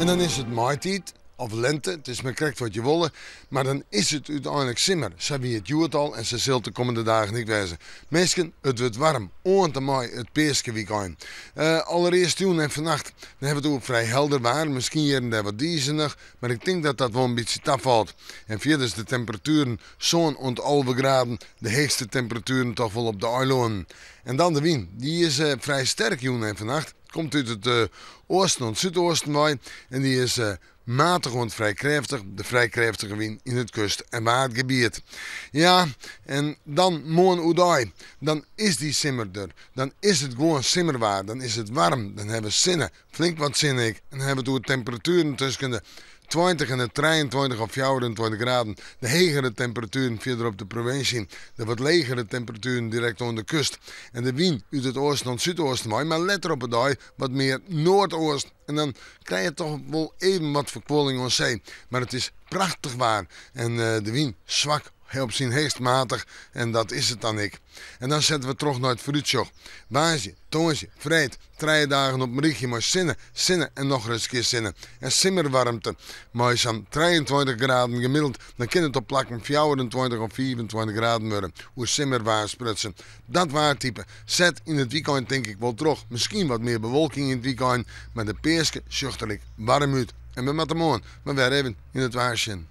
En dan is it maitiid of lente, it is mar krekt wat je wolle, mar dan is it úteinlik simmer. Sa wie it hjoed al en sa sil it de kommende dagen ek wêze. Minsken, it wurdt waarm oant en mei it peaskewykein. Allerearst jûn en fannacht, dan hawwe we it oer frij helder waar, miskien hjir en dêr wat dizenich, mar ik tink dat dat wol in bytsje tafalt. En fierders de temperatueren sân oant 11 graden, de heechste temperatueren toch wol op de eilânnen. En dan de wyn, dy is frij sterk jûn en fannacht. Komt út it oasten oant súdoasten wei en dy is matich oant frij krêftich, de frij krêftige wyn yn it kust en waadgebiet. Ja, en dan moarn oerdei, dan is dy simmer der. Dan is it gewoan simmerwaar, dan is it waarm, dan hawwe we sinne, flink wat sinne ek. En dan hawwe we it oer temperatueren tusken de 20 en de 23 of 24 graden. De hegere temperatueren fierder op de provinsje, de wat legere temperatueren direkt oan de kust. En de wyn út it oasten oant súdoasten wei, mar letter op 'e dei wat mear noardoost. En dan krije je toch wol even wat ferkuolling oan see. Mar it is prachtich waar en de wyn swak op syn heechst matich en dat is it dan ek. En dan sette we troch nei it foarútsjoch. Woansdei, tongersdei, freed, trije dagen op in rychje mei sinne, sinne en nochris kear sinne. En simmerwaarmte mei sa'n 23 graden gemiddeld. Dan kin it op plakken 24 of 25 graden wurde. Oer simmerwaar sprutsen. Dat waartype set yn it wykein tink ik wol troch. Miskien wat mear bewolking yn it wykein, mar de peaske sjocht der ek waarm út. En we moatte moarn mar wer even yn it waar sjen.